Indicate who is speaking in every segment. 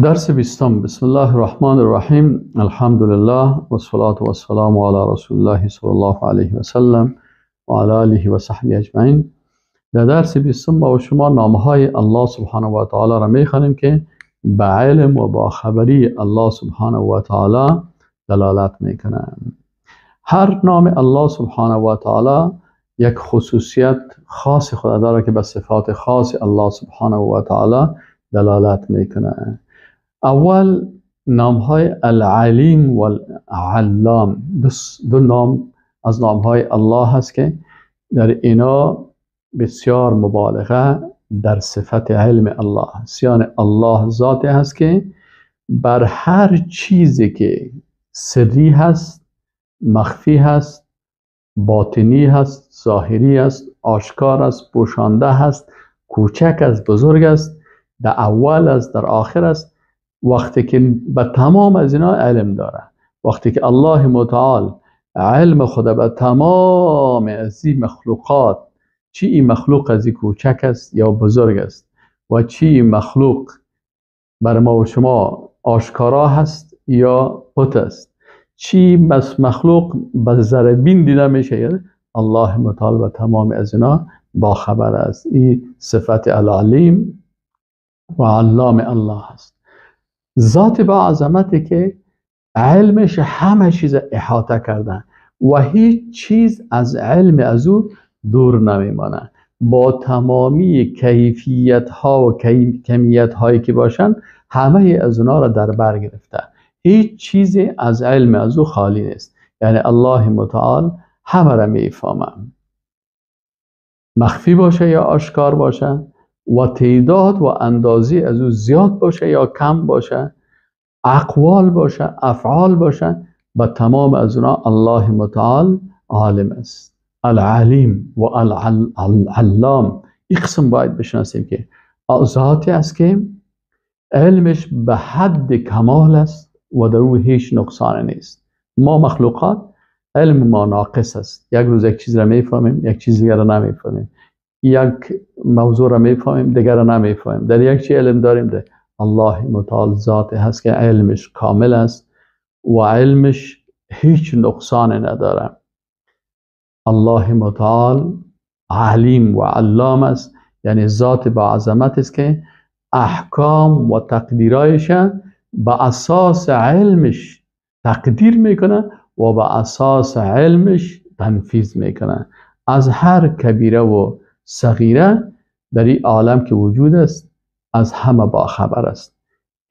Speaker 1: درس 20. بسم الله الرحمن الرحیم. الحمدلله و الصلاة و السلام علی رسول الله صلی الله علیه و سلم و علی آله و صحبه اجمعین. در درس 20 ما و شما نامهای الله سبحانه و تعالی را میخوانیم که به علم و با خبری الله سبحانه و تعالی دلالت میکنند. هر نام الله سبحانه و تعالی یک خصوصیت خاص خود داره که به صفات خاص الله سبحانه و تعالی دلالت میکنه. اول نامهای العلیم و العلام، دو نام از نامهای الله هست که در اینا بسیار مبالغه در صفت علم الله هست. یعنی الله ذاتی هست که بر هر چیزی که سری هست، مخفی هست، باطنی هست، ظاهری است، آشکار است، پوشانده هست، کوچک است، بزرگ است، در اول است، در آخر است، وقتی که به تمام از اینا علم داره. وقتی که الله متعال علم خود به تمام از این مخلوقات، چی این مخلوق از این کوچک است یا بزرگ است و چی این مخلوق بر ما و شما آشکارا هست یا پت است، چی مخلوق به ذره بین دیده میشه، الله متعال به تمام از اینا با خبر است. این صفت العلیم و علام الله است. ذات با عظمتی که علمش همه چیز احاطه کرده و هیچ چیز از علم از او دور نمیمانه. با تمامی کیفیت ها و کمیت هایی که باشن همه از اونا را در بر گرفته. هیچ چیزی از علم از او خالی نیست. یعنی الله متعال همه را میفهمه، مخفی باشه یا آشکار باشه و تعداد و اندازی از او زیاد باشه یا کم باشه، اقوال باشه، افعال باشه، با تمام از اونا الله متعال عالم است. العلیم و العلام. این قسم باید بشناسیم که ذاتی است که علمش به حد کمال است و در او هیچ نقصان نیست. ما مخلوقات علم ما ناقص است. یک روز یک چیز را میفهمیم، یک چیز دیگر را نمیفهمیم، یک موضوع را میفهمیم، دیگر را نمیفهمیم. در یک چیز علم داریم، در الله متعال ذات هست که علمش کامل است و علمش هیچ نقصان نداره. الله متعال علیم و علام است، یعنی ذات با عظمت است که احکام و تقدیرایش به اساس علمش تقدیر میکنه و به اساس علمش تنفیذ میکنه. از هر کبیره و صغیره در این عالم که وجود است از همه با خبر است.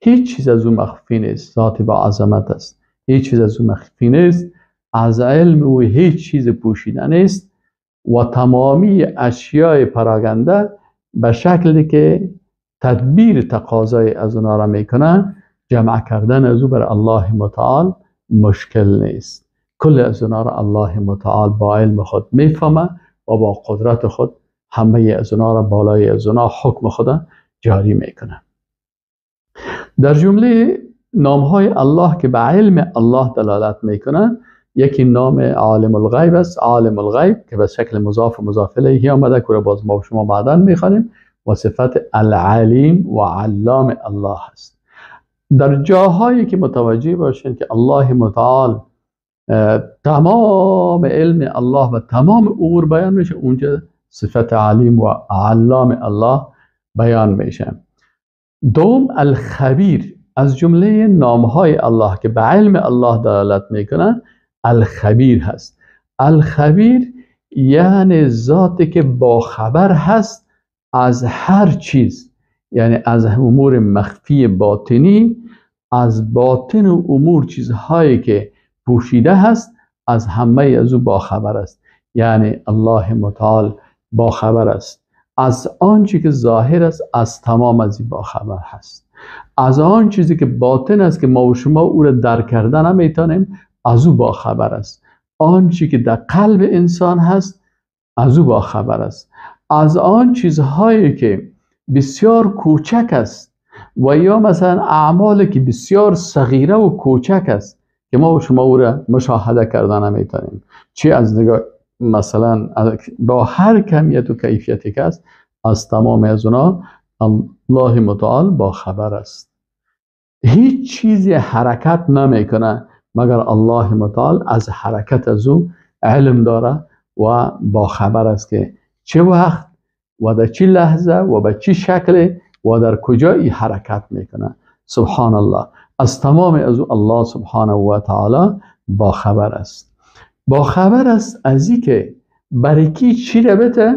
Speaker 1: هیچ چیز از او مخفی نیست. ذات با عظمت است، هیچ چیز از او مخفی نیست. از علم او هیچ چیز پوشیده نیست و تمامی اشیاء پراگنده به شکلی که تدبیر تقاضای از اونا را میکنه، جمع کردن از او بر الله متعال مشکل نیست. کل از اونا را الله متعال با علم خود میفهمه و با قدرت خود همه از اونا را بالای از اونا حکم خود جاری میکنه. در جمله نامهای الله که به علم الله دلالت میکنه، یکی نام عالم الغیب است. عالم الغیب که به شکل مضاف و مضاف الیه آمده که باز ما و شما بعدا میخوانیم، و صفت العلیم و علام الله است. در جاهایی که متوجه باشین که الله متعال تمام علم الله و تمام امور بیان میشه، اونجا صفت علیم و علام الله بیان میشه. دوم الخبیر، از جمله نامهای الله که به علم الله دلالت میکنه الخبیر هست. الخبیر یعنی ذاتی که با خبر هست از هر چیز، یعنی از امور مخفی باطنی، از باطن امور چیزهایی که پوشیده هست از همه از او با خبر است. یعنی الله متعال با خبر است از آنچه که ظاهر است، از تمام از این با خبر هست. از آن چیزی که باطن است که ما و شما او را درک کردن نمیتونیم، از او با خبر است. آنچه که در قلب انسان هست از او با خبر است. از آن چیزهایی که بسیار کوچک است و یا مثلا اعمالی که بسیار صغیره و کوچک است که ما و شما او را مشاهده کردن نمیتونیم، چی از نگاه مثلا با هر کمیت و کیفیتی که است، از تمام از اونا الله متعال با خبر است. هیچ چیزی حرکت نمیکنه مگر الله متعال از حرکت از او علم داره و با خبر است که چه وقت و در چه لحظه و به چه شکل و در کجایی حرکت میکنه. سبحان الله، از تمام از او الله سبحانه و تعالی با خبر است. با خبر است از این که برای کی چی را بته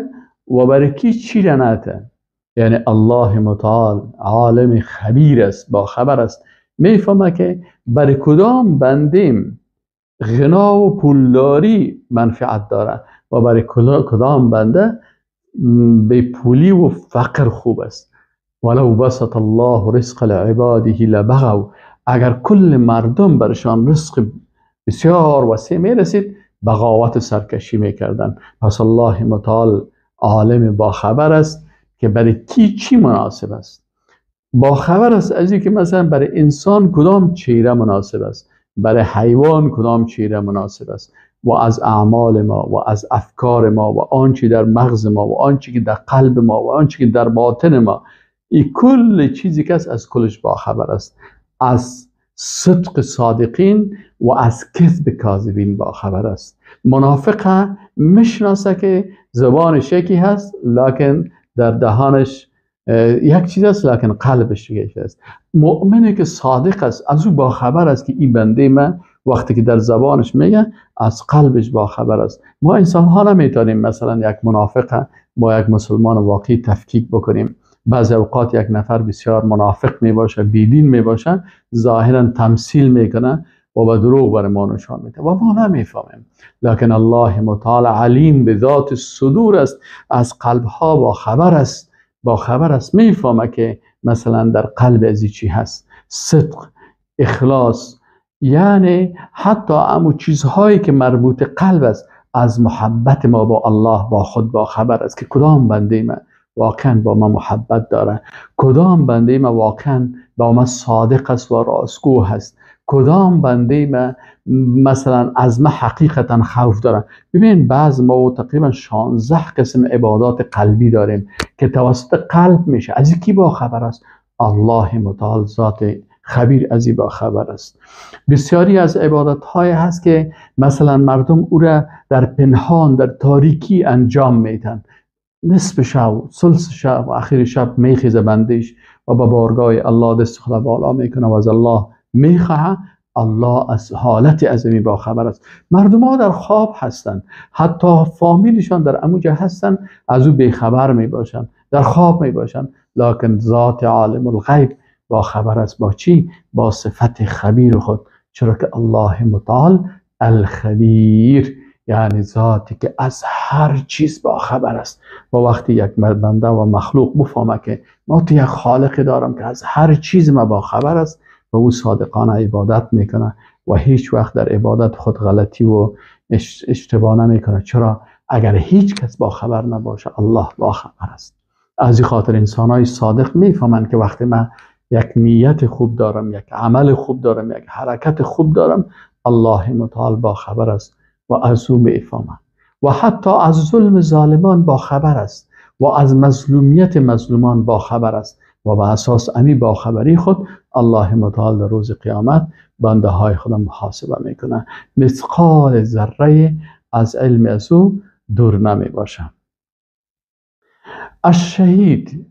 Speaker 1: و برای کی چی را نته. یعنی الله متعال عالم خبیر است، با خبر است، میفهمه که برای کدام بندیم غنا و پولداری منفعت داره و برای کدام بنده به پولی و فقر خوب است. ولو بسط الله رزق لعباده لبغوا، اگر کل مردم برشان رزق بسیار وسیع میرسید بغاوت سرکشی میکردن. پس الله متعال عالم با خبر است که برای کی چی مناسب است. با خبر است از اینکه مثلا برای انسان کدام چهره مناسب است، برای حیوان کدام چهره مناسب است، و از اعمال ما و از افکار ما و آنچه در مغز ما و آنچه که در قلب ما و آنچه که در باطن ما، این کل چیزی که است از کلش با خبر است. از صدق صادقین و از کذب کاذبین با خبر است. منافق میشناسه که زبانش یکی هست لکن در دهانش یک چیز است، لکن قلبش یک چیز است. مؤمنی که صادق است از او با خبر است که این بنده من وقتی که در زبانش میگه از قلبش با خبر است. ما انسان ها نمیتونیم مثلا یک منافق با یک مسلمان واقعی تفکیک بکنیم. بعضی اوقات یک نفر بسیار منافق میباشه، بیدین میباشه، ظاهرا تمثیل میکنه و به دروغ بر ما نشان میده و ما نمیفهمیم. لکن الله متعال علیم به ذات الصدور است، از قلب ها با خبر است، با خبر است، میفهمه که مثلا در قلب از چی هست. صدق، اخلاص، یعنی حتی امو چیزهایی که مربوط قلب است از محبت ما با الله با خود با خبر است که کدام بنده ما واقعا با ما محبت داره، کدام بنده ما واقعا با ما صادق است و راستگو هست، کدام بنده ما مثلا از ما حقیقتا خوف داره. ببین بعض ما تقریبا 16 قسم عبادات قلبی داریم که توسط قلب میشه. از کی با خبر است؟ الله متعال ذات خبیر از این با خبر است. بسیاری از عبادت های هست که مثلا مردم او را در پنهان در تاریکی انجام میتن، نصف شب، ثلث شب و اخیر شب میخیزه بندش و به بارگاه الله دست خود بالا میکنه و از الله میخواه. الله از حالت عظیمی با خبر است. مردم ها در خواب هستند، حتی فامیلشان در اموجه هستند، از او بیخبر میباشند، در خواب میباشند، لکن ذات عالم الغیب با خبر است. با چی؟ با صفت خبیر خود. چرا که الله متعال الخبیر، یعنی ذاتی که از هر چیز با خبر است. و وقتی یک بنده و مخلوق بفهمه که ما تو یک خالقی دارم که از هر چیز ما با خبر است و او صادقانه عبادت میکنه و هیچ وقت در عبادت خود غلطی و اشتباه نمیکنه. چرا؟ اگر هیچ کس با خبر نباشه الله با خبر است. از این خاطر انسانهای صادق میفهمند که وقتی من یک نیت خوب دارم، یک عمل خوب دارم، یک حرکت خوب دارم، الله متعال با خبر است و از او میفهمد. و حتی از ظلم ظالمان با خبر است و از مظلومیت مظلومان با خبر است و به اساس امی با خبری خود الله متعال در روز قیامت بنده های خود محاسبه میکنه. مثقال ذره از علم از او دور نمی باشه. الشهید،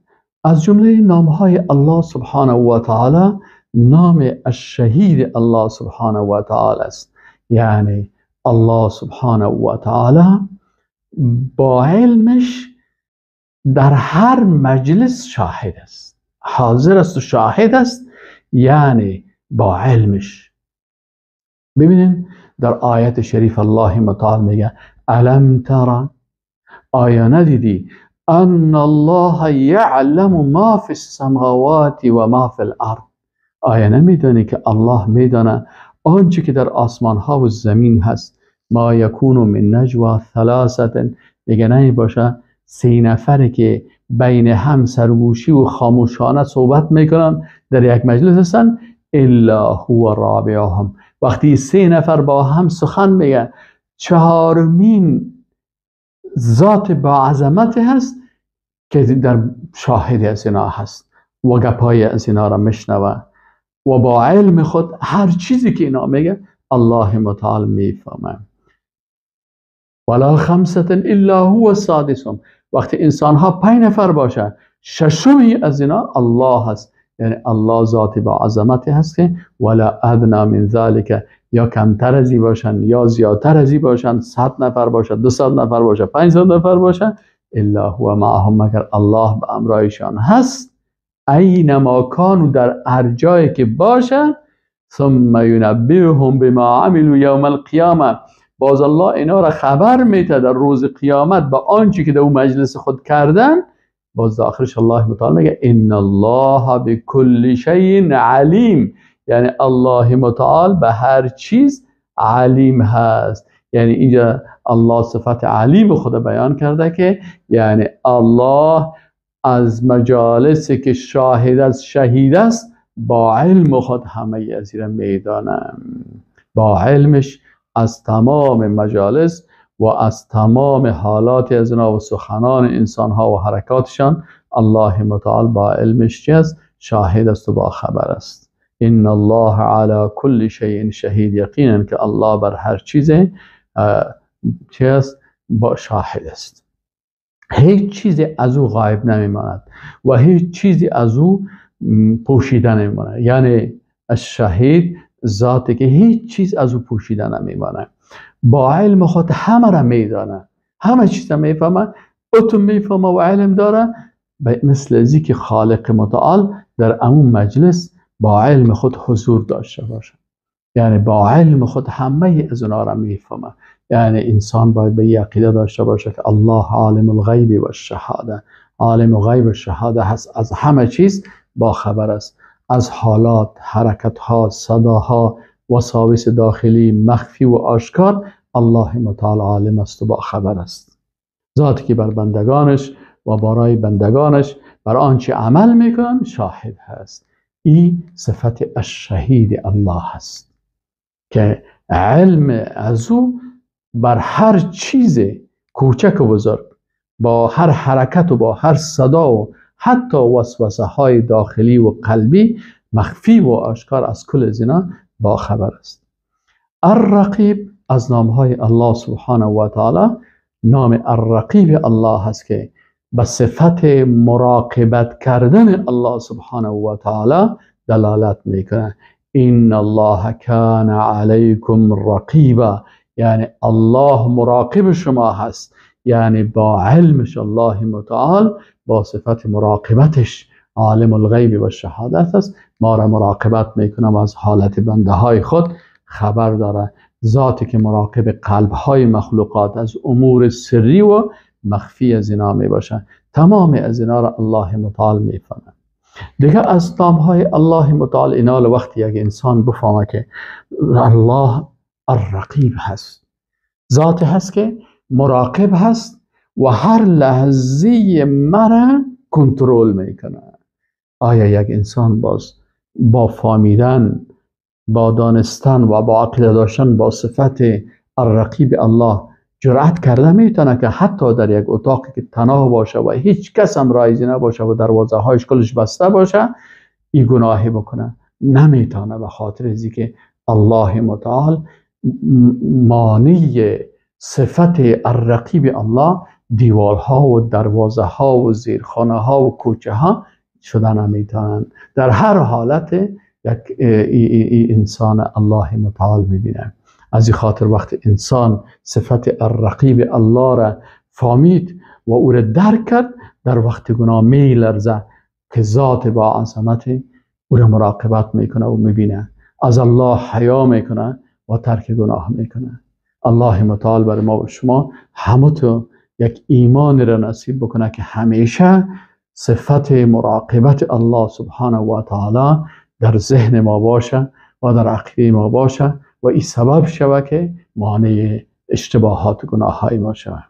Speaker 1: از جمله نام های الله سبحانه و تعالی نام الشهید الله سبحانه و تعالی است. یعنی الله سبحانه و تعالی با علمش در هر مجلس شاهد است، حاضر است و شاهد است. یعنی با علمش. ببینین در آیت شریف الله متعال میگه الم ترى، آیا ندیدی ان الله یعلم ما فی السماوات و ما فی الارض، آیا نمیدانی که الله میدانه آنچه که در آسمان ها و زمین هست. ما یکون من نجوا ثلاثه، میگه نمی باشه سه نفره که بین هم سرگوشی و خاموشانه صحبت میکنن در یک مجلس هستن، الا هو رابعهم. وقتی سه نفر با هم سخن میگن، چهارمین ذات با عظمت هست که در شاهد از اینا هست و گپای از اینا را میشنوه. و با علم خود هر چیزی که اینا میگه الله متعال میفهمه. ولا خمسة الا هو سادسهم، وقتی انسان ها 5 نفر باشه ششمی از اینا الله هست، یعنی الله ذات با عظمتی هست که ولا ادنا من ذلک، یا کمتر از این باشن یا زیادتر از این باشن، 100 نفر باشه، 200 نفر باشه، 500 نفر باشه، الا هو معهم، مگر الله به امرایشان هست. اینما کانوا، در هر جایی که باشن، ثم ینبئهم بما عملوا یوم القیامه، باز الله اینا را خبر میده در روز قیامت با آنچه که در اون مجلس خود کردن. باز آخرش الله متعال میگه ان الله بكل شیء علیم، یعنی الله متعال به هر چیز علیم هست. یعنی اینجا الله صفت علیم خود بیان کرده که یعنی الله از مجالسی که شاهد از شهید است با علم خود همه از این میدانم، با علمش از تمام مجالس و از تمام حالات از اینا و سخنان انسان ها و حرکاتشان الله متعال با علمش چی است؟ شاهد است و با خبر است. ان الله علی کل شیء شهید، یقینا که الله بر هر چیز چی است؟ با شاهد است. هیچ چیزی از او غایب نمیماند و هیچ چیزی از او پوشیده نمیماند. یعنی الشهید ذاتی که هیچ چیز از او پوشیده نمیماند، با علم خود همه را میدانه، همه چیز را میفهمه، اتم میفهمه و علم داره، مثل ازی که خالق متعال در امون مجلس با علم خود حضور داشته باشه. یعنی با علم خود همه از اونا را میفهمه. یعنی انسان باید به عقیده داشته باشه که الله عالم الغیب و الشهاده، عالم غیب و شهاده هست، از همه چیز با خبر است، از حالات، حرکت ها، صداها، وساوس داخلی، مخفی و آشکار الله متعال عالم است و با خبر است. ذاتی که بر بندگانش و برای بندگانش بر آنچه عمل میکنن شاهد هست. این صفت الشهید الله هست که علم از او بر هر چیز کوچک و بزرگ، با هر حرکت و با هر صدا و حتی وسوسه های داخلی و قلبی، مخفی و آشکار، از کل از اینا با خبر است. الرقیب از نام های الله سبحانه و تعالی، نام الرقیب الله هست که به صفت مراقبت کردن الله سبحانه و تعالی دلالت میکنه. ان الله کان علیکم رقیبا، یعنی الله مراقب شما هست، یعنی با علمش الله متعال با صفت مراقبتش عالم الغیب و شهادت است، ما را مراقبت میکنه و از حالت بنده های خود خبر داره. ذاتی که مراقب قلب های مخلوقات از امور سری و مخفی از اینا می باشه، تمام از اینا را الله متعال میفهمه. دیگه از نام های الله متعال اینا وقتی یک انسان بفهمه که الله الرقیب هست، ذات هست که مراقب هست و هر لحظه مرا کنترل میکنه. آیا یک انسان باز با فهمیدن، با دانستن و با عقیده داشتن با صفت الرقیب الله جرأت کرده میتونه که حتی در یک اتاقی که تنها باشه و هیچ کس هم رایزی نباشه و دروازه هایش کلش بسته باشه این گناهی بکنه؟ نمیتونه، به خاطر ازی که الله متعال مانع صفت الرقیب الله دیوارها و دروازه ها و زیرخانه ها و کوچه ها شده نمیتونن. در هر حالت یک انسان الله متعال میبینه. از این خاطر وقت انسان صفت الرقیب الله را فهمید و او را درک کرد، در وقت گناه میلرزه که ذات با عظمت او را مراقبت میکنه و میبینه، از الله حیا میکنه و ترک گناه میکنه. الله متعال بر ما و شما همه تو یک ایمان را نصیب بکنه که همیشه صفت مراقبت الله سبحانه و تعالی در ذهن ما باشه و در عقیده ما باشه و این سبب شوه که مانع اشتباهات و گناه های ما شوه.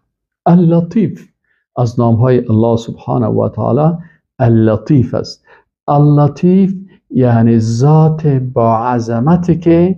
Speaker 1: اللطیف از نام های الله سبحانه و تعالی اللطیف است. اللطیف یعنی ذات با عظمتی که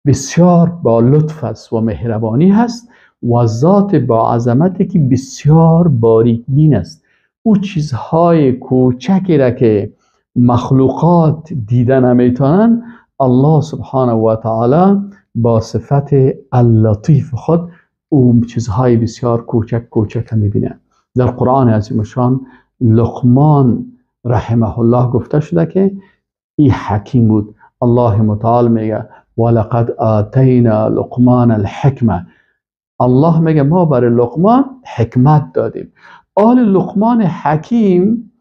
Speaker 1: بسیار با لطف است و مهربانی هست و ذات با عظمتی که بسیار باریک بین است. او چیزهای کوچکی را که مخلوقات دیده نمیتونن، الله سبحانه و تعالی با صفت اللطیف خود اون چیزهای بسیار کوچک کوچک میبینه. در قرآن عظیم شان لقمان رحمه الله گفته شده که ای حکیم بود. الله متعال میگه ولقد آتینا لقمان الحکمه. الله میگه ما برای لقمان حکمت دادیم. آل لقمان حکیم،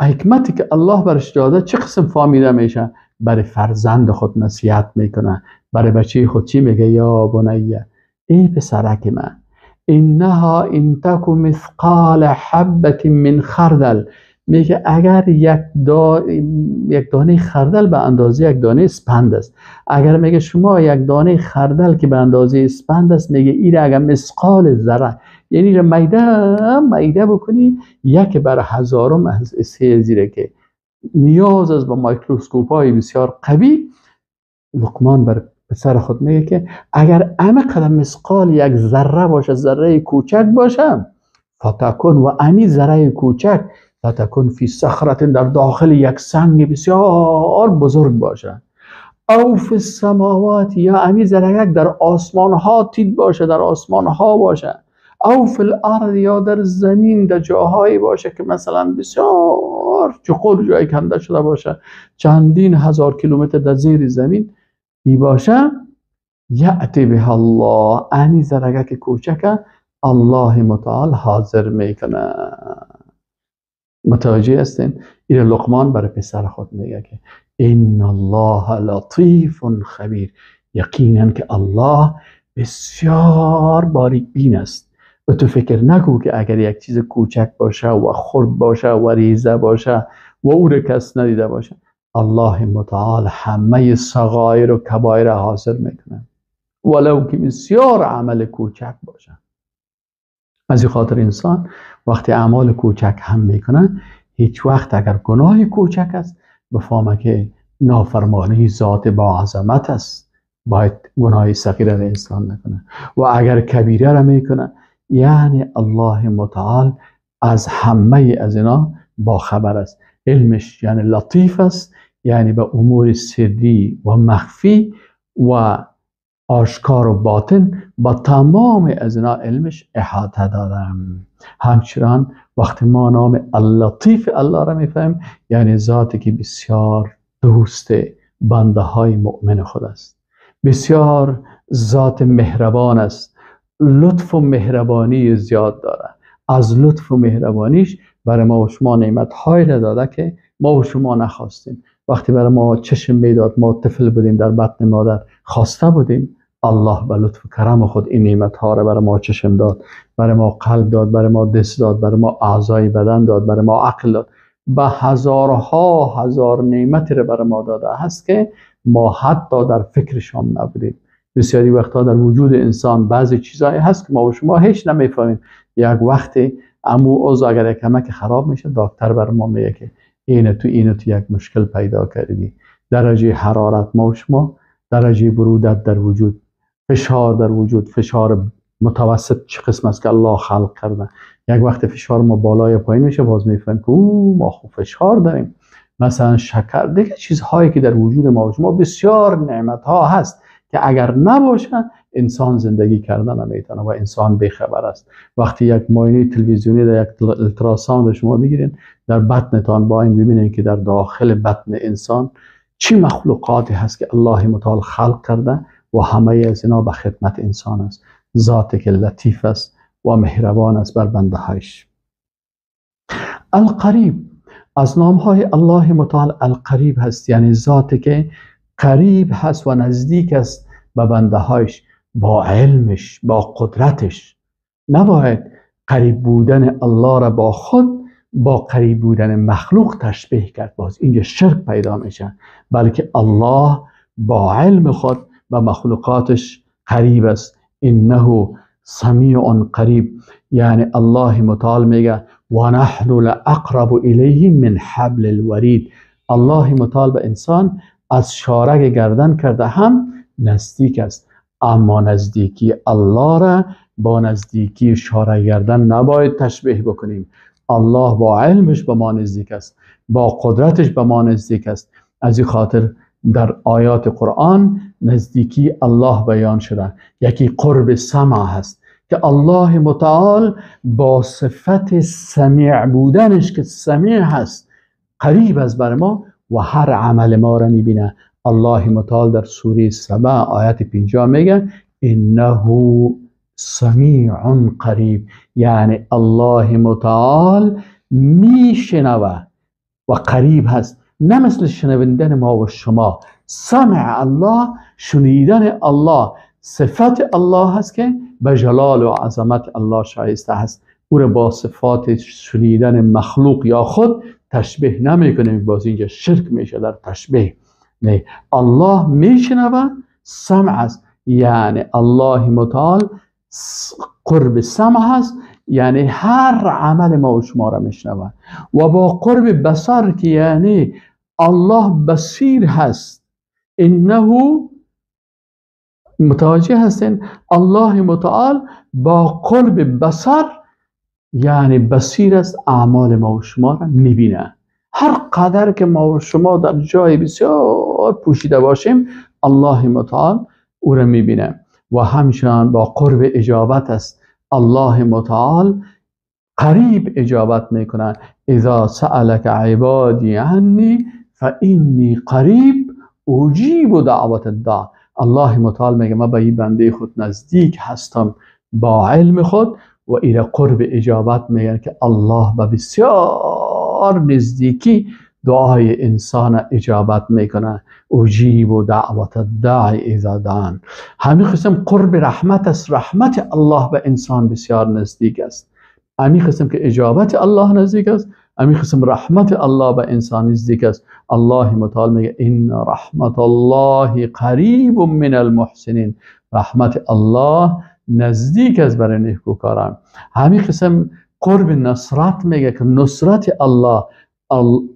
Speaker 1: حکمتی که الله برش داده چه قسم فهمیده میشه؟ برای فرزند خود نصیحت میکنه، برای بچه خود چی میگه؟ یا بنیه، ای پسرک من، انها ان تک مثقال حبة من خردل. میگه اگر یک دانه خردل به اندازه یک دانه اسپند است، اگر میگه شما یک دانه خردل که به اندازه اسپند است، میگه ایره اگر مثقال ذره، یعنی میده میده بکنی 1/1000 از سه زیره که نیاز است با مایکروسکوپ های بسیار قوی. لقمان بر پسر خود میگه که اگر همه قدم مثقال یک ذره باشه، ذره کوچک باشه، فتکن و امی ذره کوچک فتکن فی صخرة، در داخل یک سنگ بسیار بزرگ باشه، او فی السماوات، یا امی ذره در آسمان ها تید باشه، در آسمان ها باشه، او فی الارض، یا در زمین در جاهایی باشه که مثلا بسیار چقور جای کنده شده باشه، چندین هزار کیلومتر در زیر زمین می باشه، یأتی بها الله، امی ذره که کوچکه الله متعال حاضر میکنه. متوجه هستین؟ این لقمان برای پسر خود میگه که ان الله لطیف خبیر، یقینا که الله بسیار باریک بین است. و تو فکر نکو که اگر یک چیز کوچک باشه و خرد باشه و ریزه باشه و او رو کس ندیده باشه، الله متعال همه صغایر و کبایر حاصل میکنه، ولو که بسیار عمل کوچک باشه. از این خاطر انسان وقتی اعمال کوچک هم میکنه، هیچ وقت اگر گناه کوچک است بفهمه که نافرمانی ذات با عظمت است، باید گناه صغیره را انسان نکنه. و اگر کبیره را میکنه، یعنی الله متعال از همه از اینا با خبر است. علمش یعنی لطیف است، یعنی به امور سری و مخفی و آشکار و باطن با تمام از اینا علمش احاطه دارم. همچنان وقتی ما نام اللطیف الله را میفهمیم، یعنی ذاتی که بسیار دوست بنده های مؤمن خود است، بسیار ذات مهربان است، لطف و مهربانی زیاد داره. از لطف و مهربانیش برای ما و شما نعمت های را داده که ما و شما نخواستیم. وقتی برای ما چشم میداد، ما طفل بودیم در بطن مادر، خواسته بودیم، الله به لطف و کرم خود این نعمت ها را برای ما چشم داد، برای ما قلب داد، برای ما دست داد، برای ما اعضای بدن داد، برای ما عقل داد. به هزارها هزار نعمت را برای ما داده هست که ما حتی در فکرشان نبودیم. بسیاری وقتها در وجود انسان بعضی چیزایی هست که ما و شما هیچ نمیفهمیم. یک وقتی عمو عضو اگر یک کمک خراب میشه، دکتر بر ما میگه که اینه تو یک مشکل پیدا کردی. درجه حرارت ما و شما، درجه برودت در وجود، فشار در وجود، فشار متوسط چه قسم است که الله خلق کرده. یک وقت فشار ما بالا یا پایین میشه، باز میفهمیم که او ما خوب فشار داریم. مثلا شکر، دیگه چیزهایی که در وجود ما و شما بسیار نعمت ها هست که اگر نباشه انسان زندگی کردن نمیتونه و انسان بیخبر است. وقتی یک معاینه تلویزیونی در یک التراساوند شما بگیرین، در بطنتان با این ببینید که در داخل بطن انسان چی مخلوقاتی هست که الله متعال خلق کرده و همه از اینا به خدمت انسان است. ذاتی که لطیف است و مهربان است بر بنده هایش. القریب، از نام های الله متعال القریب هست، یعنی ذاتی که قریب هست و نزدیک است به بنده هایش، با علمش، با قدرتش. نباید قریب بودن الله را با خود با قریب بودن مخلوق تشبیه کرد، باز اینجا شرک پیدا میشه، بلکه الله با علم خود و مخلوقاتش قریب است. انه سمیع قریب، یعنی الله متعال میگه و نحن لاقرب الیه من حبل الورید. الله متعال به انسان از شارگ گردن کرده هم نزدیک است، اما نزدیکی الله را با نزدیکی شارگ گردن نباید تشبیه بکنیم. الله با علمش به ما نزدیک است. با قدرتش به ما نزدیک است. از این خاطر در آیات قرآن نزدیکی الله بیان شده. یکی قرب سمع هست که الله متعال با صفت سمیع بودنش که سمیع هست قریب است بر ما و هر عمل ما را میبینه. الله متعال در سوره سبع آیت 50 میگه انه سمیع قریب، یعنی الله متعال میشنوه و قریب هست، نه مثل شنوندن ما و شما. سمع الله، شنیدن الله، صفت الله هست که به جلال و عظمت الله شایسته هست. او را با صفات شنیدن مخلوق یا خود تشبیه نمی کنیم، باز اینجا شرک میشه در تشبیه. نه، الله میشنوه، سمع است، یعنی الله متعال قرب سمع هست، یعنی هر عمل ما و شما را میشنوه. و با قرب بصر که یعنی الله بصیر هست، انه متوجه هستین، الله متعال با قرب بصر یعنی بصیر است، اعمال ما و شما را میبینه. هر قدر که ما و شما در جای بسیار پوشیده باشیم الله متعال او را میبینه. و همچنان با قرب اجابت است، الله متعال قریب اجابت میکنه. اذا سألك عبادی عنی فانی قریب اجیب دعوت الداع. الله متعال میگه من به این بنده خود نزدیک هستم با علم خود و ایره قرب اجابت میگن که الله به بسیار نزدیکی دعای انسان اجابت میکنه. اجیب و دعوت الداع اذا دعان. همین قسم قرب رحمت است، رحمت الله به انسان بسیار نزدیک است. همین قسم که اجابت الله نزدیک است، همین قسم رحمت الله به انسان نزدیک است. الله متعال میگه ان رحمت الله قریب من المحسنین، رحمت الله نزدیک است برای نیکوکاران. همین قسم قرب نصرت میگه که نصرت الله،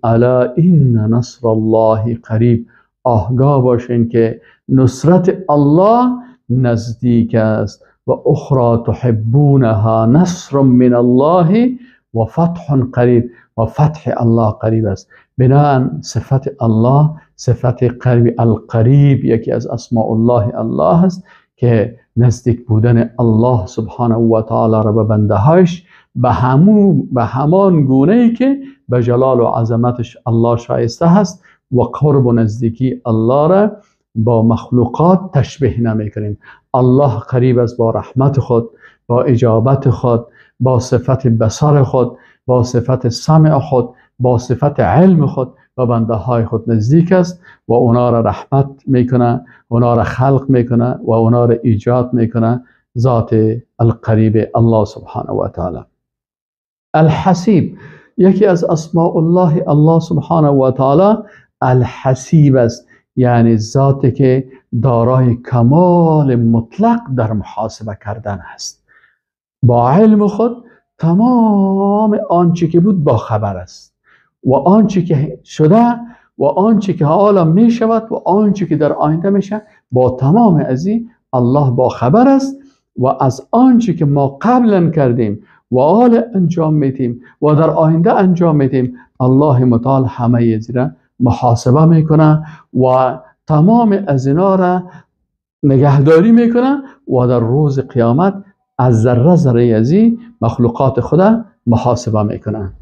Speaker 1: الا ان نصر الله قریب، آگاه باشین که نصرت الله نزدیک است. و اخرى تحبونها نصر من الله و فتح قریب، و فتح الله قریب است. بناء صفت الله، صفت قریب، القریب یکی از اسماء الله الله است که نزدیک بودن الله سبحانه و تعالی را به بنده هایش به همان گونه ای که به جلال و عظمتش الله شایسته هست و قرب و نزدیکی الله را با مخلوقات تشبیه نمی کنیم. الله قریب است با رحمت خود، با اجابت خود، با صفت بصر خود، با صفت سمع خود، با صفت علم خود و بنده های خود نزدیک است و اونا را رحمت میکنه، اونا را خلق میکنه و اونا را ایجاد میکنه. ذات القریب الله سبحانه و تعالی. الحسیب یکی از اسماء الله الله سبحانه و تعالی الحسیب است، یعنی ذاتی که دارای کمال مطلق در محاسبه کردن است. با علم خود تمام آنچه که بود با خبر است و آنچه که شده و آنچه که حالا می شود و آنچه که در آینده میشه، با تمام از این الله با خبر است و از آنچه که ما قبلا کردیم و حال انجام میدیم و در آینده انجام میدیم، الله متعال همه از را محاسبه میکنه و تمام از اینا را نگهداری میکنه و در روز قیامت از ذره ذره از این مخلوقات خدا محاسبه میکنه.